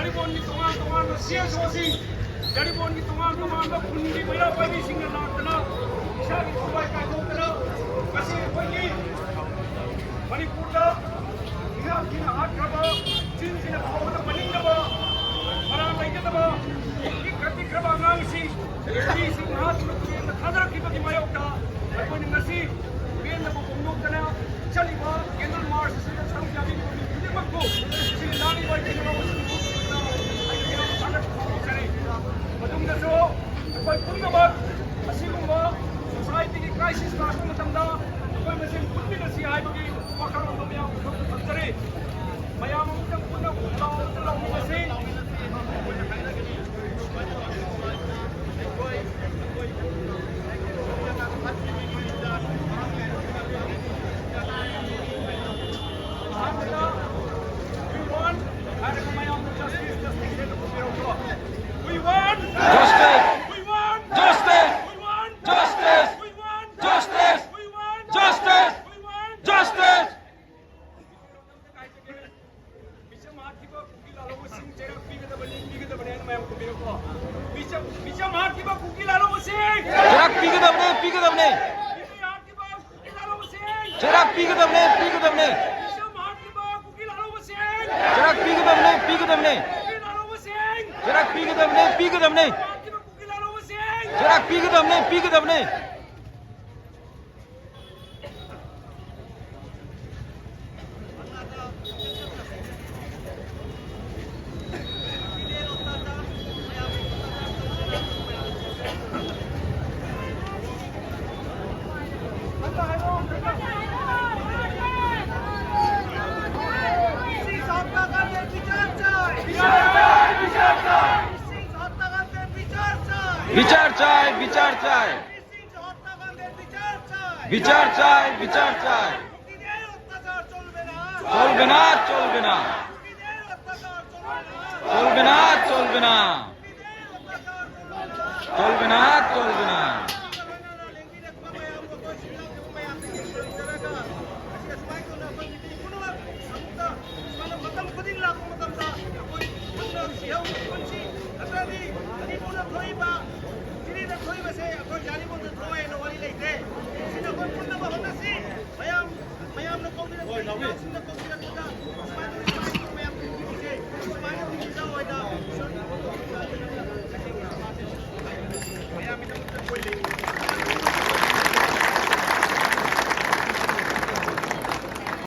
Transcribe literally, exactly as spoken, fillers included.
ꯖꯔꯤꯕꯣꯟꯒꯤ ꯇꯣꯉꯥꯟ ꯇꯣꯉꯥꯟꯕ C S ꯑꯣꯁꯤꯡ, ꯖꯔꯤꯕꯣꯟꯒꯤ ꯇꯣꯉꯥꯟ ꯇꯣꯉꯥꯟꯕ ꯈꯨꯟꯒꯤ ꯃꯩꯔꯥ ꯄꯥꯏꯕꯤꯁꯤꯡꯅ ꯂꯥꯛꯇꯅ ꯏꯁꯥꯒꯤ ꯊꯋꯥꯏ ꯀꯥꯏꯊꯣꯛꯇꯅ ꯉꯁꯤ ꯑꯩꯈꯣꯏꯒꯤ ꯃꯅꯤꯄꯨꯔꯗ ꯏꯔꯥꯡꯁꯤꯅ ꯍꯥꯠꯈ꯭ꯔꯕ, ꯆꯤꯟꯁꯤꯅ ꯐꯥꯎꯕꯗ ꯃꯅꯤꯡꯗꯕ, ꯃꯔꯥꯜ ꯂꯩꯖꯗꯕ, ꯄꯤꯛꯈ꯭ꯔ ꯄꯤꯛꯈ꯭ꯔꯕ ꯑꯉꯥꯡꯁꯤꯡ, ꯅꯨꯄꯤꯁꯤꯡ, ꯅꯍꯥꯁꯤꯡꯅ ꯇꯨꯔꯦꯜꯗ ꯊꯥꯗꯔꯛꯈꯤꯕꯒꯤ ꯃꯥꯌꯣꯛꯇ ꯑꯩꯈꯣꯏꯅ ꯉꯁꯤ ꯄꯦꯟꯗꯕ ꯐꯣꯡꯗꯣꯛꯇꯅ ꯆꯠꯂꯤꯕ ꯀꯦꯟꯗꯜ ꯃꯥꯔꯆ ꯑꯁꯤꯗ ꯁꯔꯨꯛ ꯌꯥꯕꯤꯔꯤꯕ ꯃꯤ ꯈꯨꯗꯤꯡꯃꯛꯄꯨ ꯁꯤꯜ ꯂꯥꯡꯂꯤꯕ ꯏꯆꯤꯜ ꯏꯅꯥꯎꯁꯤꯡꯕꯨ ꯑꯩꯅ ꯌꯥꯝꯅ ꯊꯥꯒꯠꯄ ꯐꯣꯡꯗꯣꯛꯆꯔꯤ꯫ ꯃꯇꯨꯡꯗꯁꯨ ꯑꯩꯈꯣꯏ ꯄꯨꯝꯅꯃꯛ ꯑꯁꯤꯒꯨꯝꯕ ꯁꯣꯁꯥꯏꯇꯤꯒꯤ ꯀ꯭ꯔꯥꯏꯁꯤꯁ ꯂꯥꯛꯄ ꯃꯇꯝꯗ ꯑꯩꯈꯣꯏ ꯃꯁꯦꯟ ꯄꯨꯟꯃꯤꯟꯅꯁꯤ ꯍꯥꯏꯕꯒꯤ ꯋꯥꯈꯜꯂꯣꯟꯗꯣ ꯃꯌꯥꯝ ꯈꯪꯕ ꯊꯝꯖꯔꯤ꯫ ꯃꯌꯥꯝ ꯑꯃꯨꯛꯇꯪ ꯄꯨꯟꯅ ꯂꯥꯎ ꯑꯃꯇ ꯂꯥꯎꯃꯤꯟꯅꯁꯤ꯫ ꯑꯍꯥꯟꯕꯗ we want ꯍꯥꯏꯔꯒ ꯃꯌꯥꯝꯅ justice, justice ꯍꯦꯛꯇ ꯈꯨꯝꯕꯤꯔꯛꯎꯀꯣ꯫ We want justice! We want justice! We want justice! We want justice! We want justice! We want justice! ꯃꯤꯆꯝ ꯍꯥꯠꯈꯤꯕ ꯀꯨꯀꯤ ꯂꯥꯂꯣꯡꯕꯁꯤꯡ ꯆꯩꯔꯥꯛ ꯄꯤꯒꯗꯕꯅꯤ, ꯄꯤꯒꯗꯕꯅꯤ ꯍꯥꯏꯅ ꯃꯌꯥꯝ ꯈꯨꯝꯕꯤꯔꯛꯎꯀꯣ꯫ ꯃꯤꯆꯝ, ꯃꯤꯆꯝ ꯍꯥꯠꯈꯤꯕ ꯀꯨꯀꯤ ꯂꯥꯂꯣꯡꯕꯁꯤꯡ! ꯆꯩꯔꯥꯛ ꯄꯤꯒꯗꯕꯅꯦ, ꯄꯤꯒꯗꯕꯅꯦ! ꯃꯤꯆꯝ ꯍꯥꯠꯈꯤꯕ ꯀꯨꯀꯤ ꯂꯥꯂꯣꯡꯕꯁꯤꯡ! ꯆꯩꯔꯥꯛ ꯄꯤꯒꯗꯕꯅꯦ, ꯄꯤꯒꯗꯕꯅꯦ! ꯃꯤꯆꯝ ꯍꯥꯠꯈꯤꯕ ꯀꯨꯀꯤ ꯂꯥꯂꯣꯡꯕꯁꯤꯡ! ꯆꯩꯔꯥꯛ ꯄꯤꯒꯗꯕꯅꯦ, ꯄꯤꯒꯗꯕꯅꯦ! ꯀꯨꯀꯤ ꯂꯥꯂꯣꯡꯕꯁꯤꯡ! ꯆꯩꯔꯥꯛ ꯄꯤꯒꯗꯕꯅꯦ, ꯄꯤꯒꯗꯕꯅꯦ! ꯃꯤꯆꯝ ꯍꯥꯠꯈꯤꯕ ꯀꯨꯀꯤ ꯂꯥꯂꯣꯡꯕꯁꯤꯡ! ꯆꯩꯔꯥꯛ ꯄꯤꯒꯗꯕꯅꯦ, ꯄꯤꯒꯗꯕꯅꯦ! বিচার চাই, বিচার চাই। বিচার চাই, বিচার চাই। বিচার চাই, বিচার চাই। চলবে না, চলবে না। চলবে না, চলবে না। চলবে না, চলবে না। চলবে না, চলবে না।